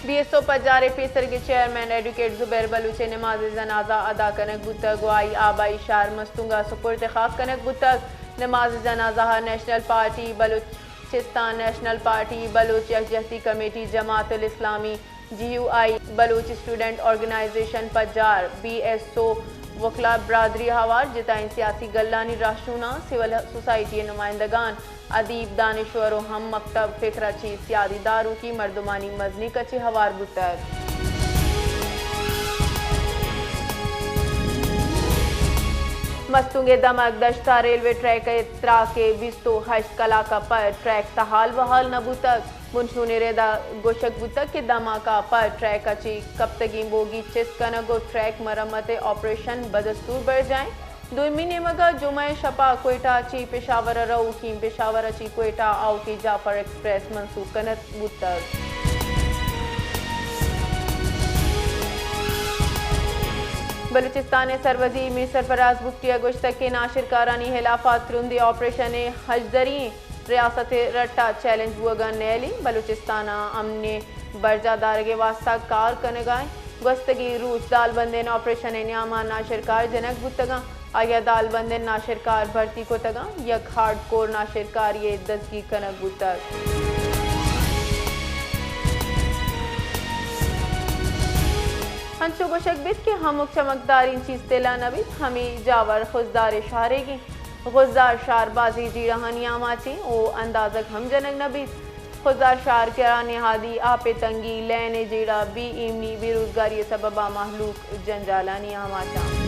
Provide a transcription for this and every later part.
B S O پجار ءِ پیسرگیں چیئرمین ایڈوکیٹ زبیر بلوچ ءِ نماز جنازہ ادا کنگ بوتگ ءُ آئی آبائی شہر مستونگ ءَ سپرد خاک کنگ بوتگ۔ نماز جنازہ ءَ national party Balochistan, national party Baloch یکجہتی کمیٹی، جماعت الاسلامی، جی یو آئی، بلوچ اسٹوڈنٹ آرگنائزیشن پجار، بی ایس او، وکلا برادری ہوار، جتائیں سیاسی گلانی رہشوناں، سول سوسائٹی ءِ نمائندگان، ادیب، دانشور ءُ ہم مکتب فکر ءَ چہ سیادی داروکی مردمانی مزنیں کچے ہوار بوتگ۔ مستونگ ءِ دمگ دشت ءَ ریلوے ٹریک ءِ تراک ءِ بیست ءُ ہشت کلاک ءَ پد ٹریک تہال بحال نہ بوتگ۔ بنشونی رد ءَ گوشگ بوتگ کہ دھماکہ ءَ پد ٹریک ءَ چہ کپتگیں بوگی چست کنگ ءُ ٹریک مرمت ءِ آپریشن بدستور برجاہ انت۔ دومی نیمگ ءَ جمعہ ءِ شپ ءَ کوئٹہ ءَ چہ پشاور ءَ روکیں، پشاور ءَ چہ کوئٹہ ءَ آؤکیں جعفر ایکسپریس منسوخ کنگ بوتگ۔ بلوچستان ءِ سروزیر میر سرفراز بگٹی ءَ گوشتگ کہ ناشرکارانی ہلاف ءَ ترندیں آپریشن ءِ ہژدری ریاست ءِ رٹ ءَ چیلنج بوگ ءَ نیلیں، بلوچستان ءَ امن ءِ برجاہ دارگ ءِ واستہ کار کنگ ءَ انت۔ گوستگیں روچ دالبندین آپریشن ءِ نیام ءَ ناشرکار جنگ بوتگ انت۔ آئی ءَ دالبندین ناشرکار بھرتی کتگ انت۔ یک ہارڈ کور ناشرکاری ءِ دزگیر کنگ بوتگ۔ انچو گوشگ بیت کہ ہمک چمکداریں چیز تلا نہ بیت، ہمے جاور خضدار ءِ شہریگ انت۔ غزار شہر بازیں جیڑہانی آماچیں ءُ اندازگ ہم جنگ نہ بیت۔ خضار شہر ءِ کرا نہادی، آپ ءِ تنگی، لین ءِ جیڑہ، بے ایمنی، بے روزگاری ءِ سبب ءَ مہلوک جنجالانی آماچ انت۔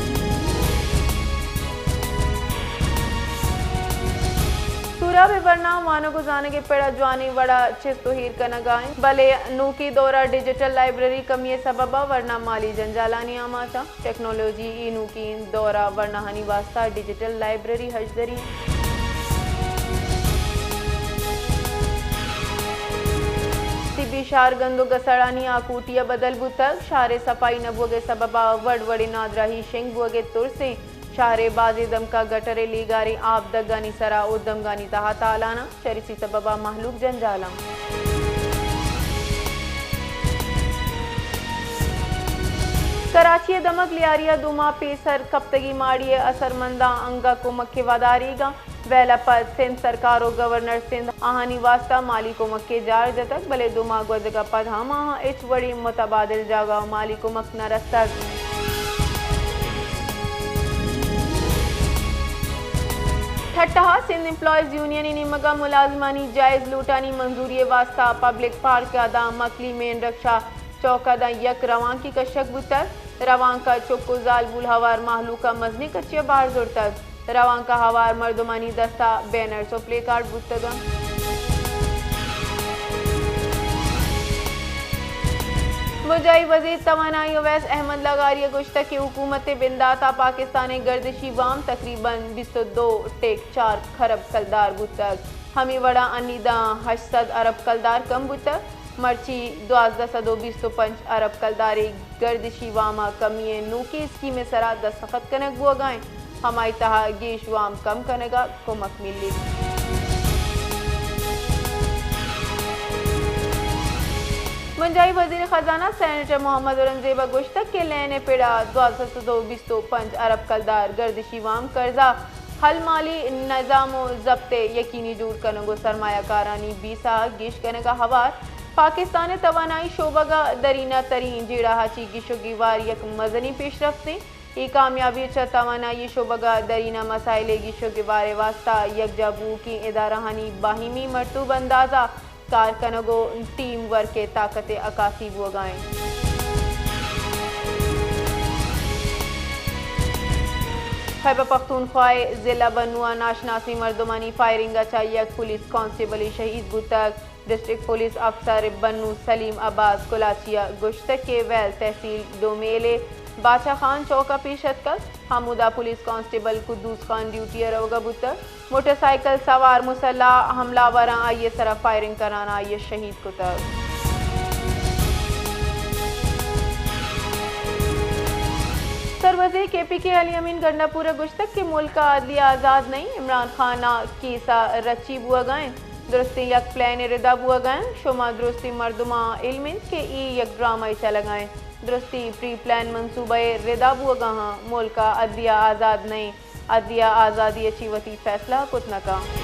سوراب ءِ ورنا وانگ ءُ زانگ ءِ پڑ ءَ جوانیں وڑ ءَ چست ءُ ایر کنگ ءَ انت، بلے نوکیں دور ءَ ڈیجیٹل لائبریری کمی ءِ سبب ءَ ورنا مالی جنجالانی آماچ انت۔ ٹیکنالوجی ءِ نوکیں دور ءَ ورناہانی واستہ ڈیجیٹل لائبریری ہژدری انت۔ طبی شہر گند ءُ گسڑانی آکوٹی ءَ بدل بوتگ۔ شہر ءِ صفائی نہ بوگ ءِ سبب ءَ وڑ وڑیں نادراہی شنگ بوگ ءِ ترس انت۔ شہر ءِ بازیں دمگ ءَ گٹر ءِ لیگاریں آپ دگانی سرا ءُ دمگانی تہا تالان انت۔ چریشی سبب ءَ مہلوک جنجال انت۔ کراچی ءِ دمگ لیاری ءَ دو ماہ پیسر کپتگیں ماڑی ءِ اثرمنداں انگہ کمک ءِ وداریگ ءَ۔ ویل ءَ پد سندھ سرکار ءُ گورنر سندھ آہانی واستہ مالی کمک ءِ جار جتگ، بلے دو ماہ گوزگ ءَ پد ہم آہاں ہچ وڑیں متبادل جاگہ ءُ مالی کمک نہ رستگ۔ ٹھٹہ ءَ سندھ امپلائیز یونین ءِ نیمگ ءَ ملازمانی جائز لوٹانی منظوری ءِ واستہ پبلک پارک ءَ داں مکلی مین رکشہ چوک ءَ داں یک روانکے کشگ بوتگ۔ روانک ءَ چک ءُ زالبول ہوار مہلوک ءَ مزنیں کچے ءَ بہر زرتگ۔ روانک ءَ ہوار مردمانی دست ءَ بینرز ءُ پلے کارڈ بوتگ انت۔ بنجاہی وزیر توانائی اویس احمد لغاری ءَ گوشتگ کہ حکومت ءِ بندات ءَ پاکستان ءِ گردشی وام تقریباً بیست ءُ دو ٹیک چار کھرب کلدار بوتگ۔ ہمے وڑ ءَ انی داں ہشت سد ارب کلدار کم بوتگ۔ مرچی دوازدہ سد ءُ بیست ءُ پنچ ارب کلدارے گردشی وام ءِ کمی ءِ نوکیں اسکیم ءِ سرا دستخط کنگ بوگ ءَ انت، ہمائی تہا گیش وام کم کنگ ءَ کمک ملیت۔ بنجاہی وزیر خزانہ سینیٹر محمد اورنگزیب ءَ گوشتگ کہ لین ءِ پڑ ءَ دوازدہ سد ءُ بیست ءُ پنچ ارب کلدار گردشی وام قرضہ حل مالی نظام ءُ ضبط ءِ یقینی جوڑ کنگ ءُ سرمایہ کارانی بیسہ ءَ گیش کنگ ءَ ہوار پاکستان ءِ توانائی شعبگ ءَ درینہ تریں جیڑہ ءَ چہ گیش ءُ گیوار یک مزنیں پیشرفتے۔ اے کامیابی چہ توانائی شعبگ ءَ درینہ مسائل ءِ گیش ءُ گیوار ءِ واستہ یکجا بوؤکیں ادارہانی باہمی مرتوب انداز ءَ کار کنگ ءُ ٹیم ورک ءِ طاقت ءِ عکاسی بوگ ءَ انت۔ خیبر پختونخوا ءِ ضلع بنو ءَ ناشناسیں مردمانی فائرنگ ءَ چہ یک پولیس کانسٹیبلے شہید بوتگ۔ ڈسٹرکٹ پولیس افسر بنو سلیم عباس کلاچی ءَ گوشتگ کہ ویل تحصیل ڈومیل ءِ باچا خان چوک ءَ پیش اتکگ۔ ہمودا پولیس کانسٹیبل قدوس خان ڈیوٹی ءَ روگ ءَ بوتگ۔ موٹر سائیکل سوار مسلح حملہ آوراں آئی ءِ سرا فائرنگ کنان ءَ آئی ءَ شہید کتگ۔ سروزیر کے پی کے علی امین گنڈا پور ءَ گوشتگ کہ ملک ءِ عدلیہ آزاد نہ انت، عمران خان ءِ کیس ءَ رچی بوگ ءَ انت۔ درستیں یک پلان ء ردا بوگ ء انت۔ شما درستیں مردماں علم انت کہ اے یک ڈرامہ ء چلگ ء انت۔ درستیں پری پلان منصوبہ ء ردا بوگ ء آں۔ ملک ء عدلیہ آزاد نہ انت۔ عدلیہ آزادی ء چہ وتی فیصلہ کت نہ کنت۔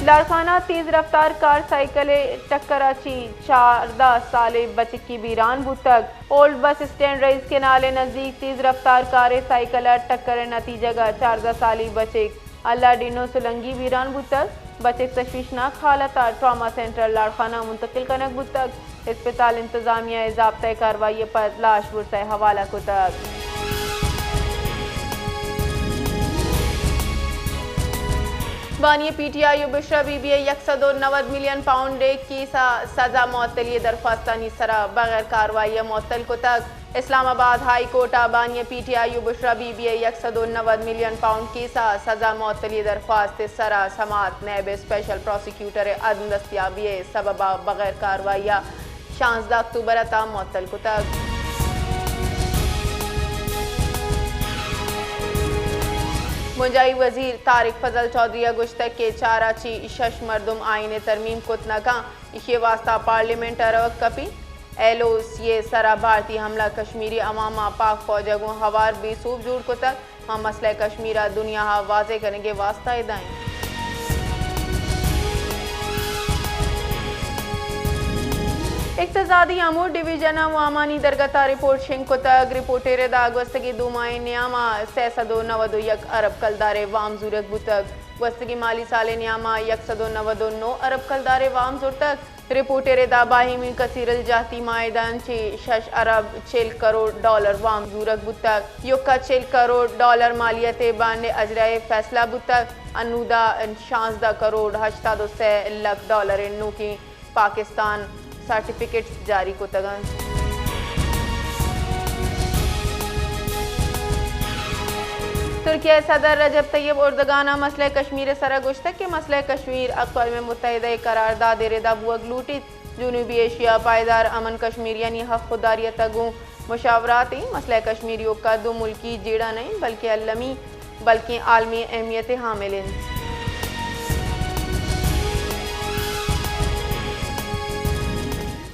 لاڑکانہ تیز رفتار کار سائیکل ء ٹکر ء چہ چاردہ سالیں بچکی بیران بوتگ۔ اولڈ بس اسٹینڈ رئیس کینال ء نزیک تیز رفتار کار ء سائیکل ء ٹکر ء نتیجگ ء چاردہ سالی بچک اللہ ڈینو سلنگی بیران بوتگ۔ بچک تشویشناک حالت ء ٹراما سینٹر لاڑکانہ منتقل کنگ بوتگ۔ ہسپتال انتظامیہ ء ضابطہ ء کاروائی ء پد لاش برسا ء حوالہ کتگ۔ بانی پی ٹی آئی و بشرا بی بی ء یک سد و نود ملین پاؤنڈ ء کیس ء سزا معطلی ء درخواستانی سرا بغیر کاروائی ء معطل کتگ۔ اسلام آباد ہائی کورٹ ء بانی پی ٹی آئی و بشرا بی بی ء یک سد و نود ملین پاؤنڈ کیس ء سزا معطلی ء درخواست ء سرا سماعت نیب ء اسپیشل پراسیکیوٹر ء عدم دستیابی ء سبب ء بغیر کاروائی ء شانزدہ اکتوبر ء تاں معطل کتگ۔ بنجاہی وزیر طارق فضل چوہدری ء گوشتگ کہ چار ء چہ شش مردم آئین ء ترمیم کت نہ کن، ایشی ء واستہ پارلیمنٹ ء روگ کپیت۔ ایل او سی ء سرا بھارتی حملہ کشمیری عوام ء پاک فوج ء گوں ہوار بے سوب جوڑ کتگ۔ ما مسئلہ کشمیر ء دنیا ء واضح کنگ ء واستہ ادا ایں۔ اقتصادی امور ڈویژن ء وامانی درگت ء رپورٹ شنگ کتگ۔ رپورٹ ء ردا گوستگیں دو ماہیں نیام ء سئے سد و نود و یک ارب کلدار ء وام زورگ بوتگ۔ گوستگیں مالی سال ء نیام ء یک سد و نود و نو ارب کلدار ء وام زرتگ۔ رپورٹ ء ردا باہمی کثیر الجہتی معاہدہ انت چہ شش ارب چل کروڑ ڈالر وام زورگ بوتگ۔ یکا چل کروڑ ڈالر مالیت ء بانڈ ء اجرا ء فیصلہ بوتگ۔ انودا شانزدہ کروڑ ہشتاد و سئے لکھ ڈالر ء نوکیں پاکستان سرٹیفکیٹس جاری کتگ انت۔ ترکیہ ء صدر رجب طیب اردگان ء مسئلہ کشمیر ء سرا گوشتگ کہ مسئلہ کشمیر اقوام متحدہ ء قرارداد ء ردا بوگ لوٹیت۔ جنوبی ایشیا ء پائیدار امن کشمیریانی حق خودداریت ء گوں مشاورات انت۔ مسئلہ کشمیر ایوکا دو ملکی جیڑہ نہ انت بلکہ المی بلکیں عالمی اہمیت ء حامل انت۔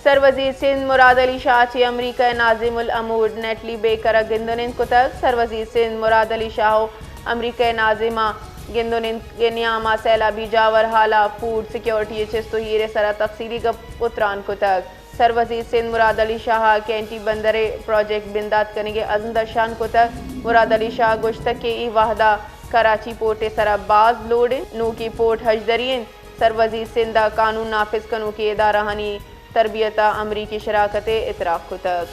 سروزیر سندھ مراد علی شاہ چہ امریکہ ء ناظم الامور نیٹلی بیکر ء گند ء نند کتگ۔ سروزیر سندھ مراد علی شاہ ء امریکہ ء ناظم ء گند ء نند ء نیام ء سیلابی جاور ہال ء فوڈ سیکورٹی ء چست ء ایر ء سرا تفصیلی گپ ء تران کتگ۔ سروزیر سندھ مراد علی شاہ ء کینٹی بندر ء پراجیکٹ بندات کنگ ء عزم درشان کتگ۔ مراد علی شاہ ء گوشتگ کہ اے وہد ء کراچی پورٹ ء سرا باز لوڈ انت، نوکیں پورٹ ہژدری انت۔ سروزیر سندھ ء قانون نافذ کنوکیں ادارہانی تربیت ء امریکی شراکت ء اعتراف کتگ۔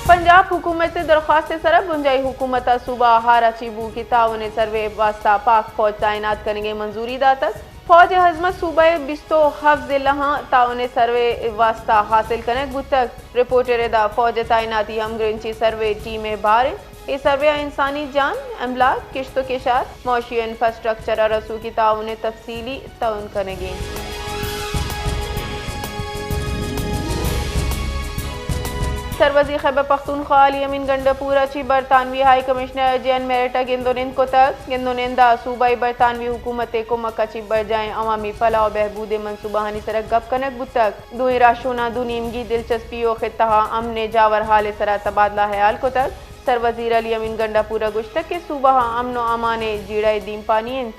پنجاب حکومت ء درخواست ء سرا بنجاہی حکومت ء صوبہ ء ہار ء چہ بوھوکیں تعاون ء سروے ء واستہ پاک فوج تعینات کنگ ء منظوری داتگ۔ فوج ء ہزمت صوبہ ء بیست و ہفت ضلعہاں تعاون ء سروے ء واستہ حاصل کنگ بوتگ۔ رپورٹ ء ردا فوج ء تعیناتی ہمگرنچیں سروے ٹیم ء بہر انت۔ اے سروے ء انسانی جان، املاک، کشت و کشار، معاشی انفراسٹرکچر ء رسوکی تعاون ء تفصیلی تعین کنگ ء انت۔ سروزیر خیبر پختونخوا علی امین گنڈاپور ء چہ برطانوی ہائی کمشنر جین میرٹ ء گند و نند کتگ۔ گند و نند ء صوبائی برطانوی حکومت ء کمک ء چہ برجاہیں عوامی فلاح و بہبود ء منصوبہانی سرا گپ کنگ بوتگ۔ دوئیں راہشوناں دو نیمگی دلچسپی و خطہ ء امن ء جاور حال ء سرا تبادلہ ہیال کتگ۔ سروزیر علی امین گنڈاپور ء گوشتگ کہ صوبہ ء امن و امان ء جیڑہ ء دیمپانی انت۔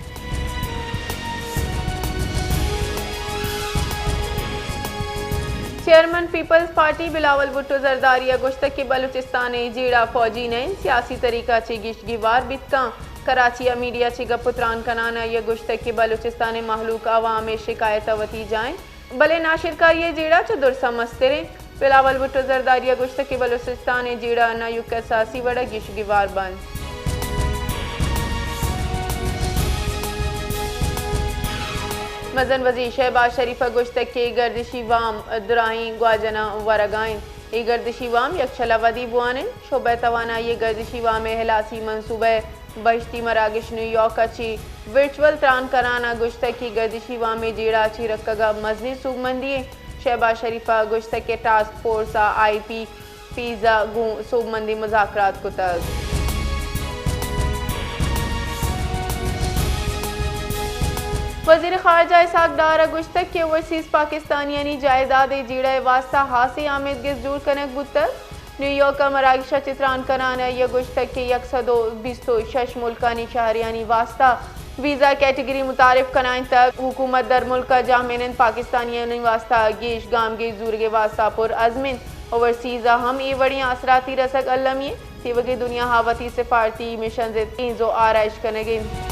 چیئرمین پیپلز پارٹی بلاول بھٹو زرداری ء گوشتگ کہ بلوچستان ء جیڑہ فوجی نہ انت، سیاسی طریقہ چہ گیش گیوار بیت کن۔ کراچی ء میڈیا چہ گپ و تران کنان ء آئی ء گوشتگ کہ بلوچستان ء مہلوک عوام ء شکایت ء وتی جاہ انت۔ بلے ناشرکاری ء جیڑہ چہ درساں مستر انت۔ بلاول بھٹو زرداری ء گوشتگ کہ بلوچستان ء جیڑہ ء نہ ایوک ء سیاسی وڑ ء گیش و گیوار بنت۔ مزن وزیر شہباز شریف ء گوشتگ کہ گردشی وام دراہیں گواجناں ورگ ء انت۔ اے گردشی وام یکشل ء ودی بوان انت۔ شعبہ توانائی ء گردشی وام ء ہلاسی منصوبہ ء بہشتی مراگش نیویارک ء چہ ورچوئل تران کنان ء گوشتگ کہ گردشی وام ء جیڑہ ء چہ رکگ ء مزنیں سوبمندی انت۔ شہباز شریف ء گوشتگ کہ ٹاسک فورس ء آئی پی پیز ءَ گوں سوبمندی مذاکرات کتگ۔ وزیر خارجہ اسحاق ڈار ءَ گوشتگ کہ اوورسیز پاکستانیانی جائیداد ءِ جیڑہ ءِ واستہ ہاسیں آمیدگس جوڑ کنگ بوتگ۔ نیویارک ءَ مراگش ءَ چہ تران کنان ءَ آئی ءَ گوشتگ کہ یک سد ءُ بیست ءُ شش ملکانی شہریانی واستہ ویزا کیٹگری متعارف کنائینتگ۔ حکومت درملک ءَ جاہمنند پاکستانیانی واستہ گیش گامگیج زورگ ءِ واستہ پر عزم انت۔ اوورسیز ءَ ہم اے وڑیں آسراتی رسگ المی انت۔ تیوگیں دنیا ءَ وتی سفارتی مشنز ءِ تینز ءُ آرائش کنگ ءَ انت۔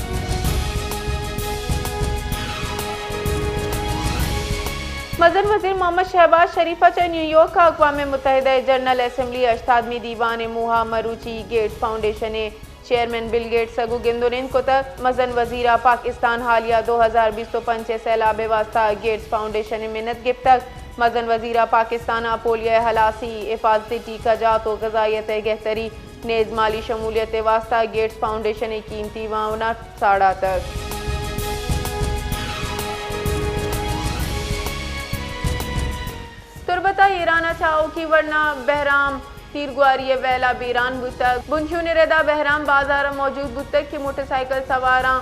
مزن وزیر محمد شہباز شریف ءَ چہ نیویارک ءَ اقوام متحدہ ءِ جنرل اسمبلی ءِ ہشتادمی دیوان ءِ موہ ءَ مروچی گیٹس فاؤنڈیشن ءِ چیئرمین بل گیٹس ءَ گوں گند ءُ نند کتگ۔ مزن وزیر ءَ پاکستان حالیہ دو ہزار بیست ءُ پنچ ءِ سیلاب ءِ واستہ گیٹس فاؤنڈیشن ءِ منت گپتگ۔ مزن وزیر ءَ پاکستان ءَ پولیو ءِ ہلاسی، حفاظتی ٹیکہ جات ءُ غذائیت ءِ گہتری نیز مالی شمولیت ءِ واستہ گیٹس فاؤنڈیشن ءِ قیمتی معاونت ساڑاتگ۔ تربت ءَ ایران ءَ چہ آؤکی ورنا بہرام تیرگواری ءِ ویل ءَ بیران بوتگ۔ بنچونی ردا بہرام بازار ءَ موجود بوتگ کہ موٹر سائیکل سواراں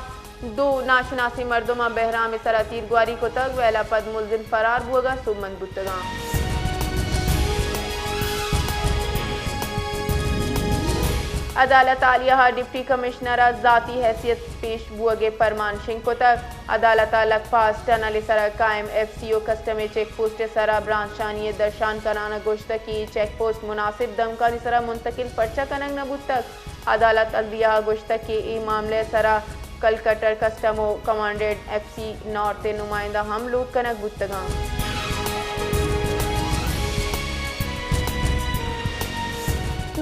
دو ناشناسیں مردماں بہرام ءِ سرا تیرگواری کتگ، ویل ءَ پد ملزم فرار بوگ ءَ سوبمند بوتگاں۔ عدالت عالیہ ءَ ڈپٹی کمشنر ءَ ذاتی حیثیت پیش بوگ ءِ پرمان شنگ کتگ۔ عدالت ءَ لکپاس ٹنل ءِ سرا قائم ایف سی او کسٹم ءِ چیک پوسٹ ءِ سرا برانزشانی ءِ درشان کنان ءَ گوشتگ کہ اے چیک پوسٹ مناسب دمگانی سرا منتقل پرچہ کنگ نہ بوتگ۔ عدالت عدلیہ ءَ گوشتگ کہ اے معاملہ ءِ سرا کلکٹر کسٹم ءُ کمانڈنٹ ایف سی نارتھ ءِ نمائندہ ہم لوٹ کنگ بوتگاں۔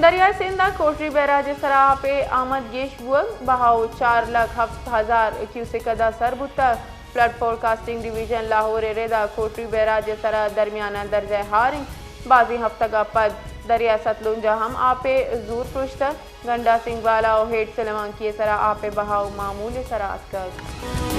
دریائے سندھ ءَ کوٹری بیراج ءِ سرا آپ ءِ آمد گیش بوگ، بہا ءُ چار لکھ ہفت ہزار کیوسک ءَ سر بوتگ۔ فلڈ فورکاسٹنگ ڈویژن لاہور ءِ ردا کوٹری بیراج ءِ سرا درمیانہ درجہ ہار انت۔ بازیں ہفتگ ءَ پد دریائے ستلونج ءَ ہم آپ ءِ زور پرشتگ۔ گنڈا سنگوالا ءُ ہیڈ سلیمانکی ءِ سرا آپ ءِ بہاؤ معمول ءِ سرا اتکگ۔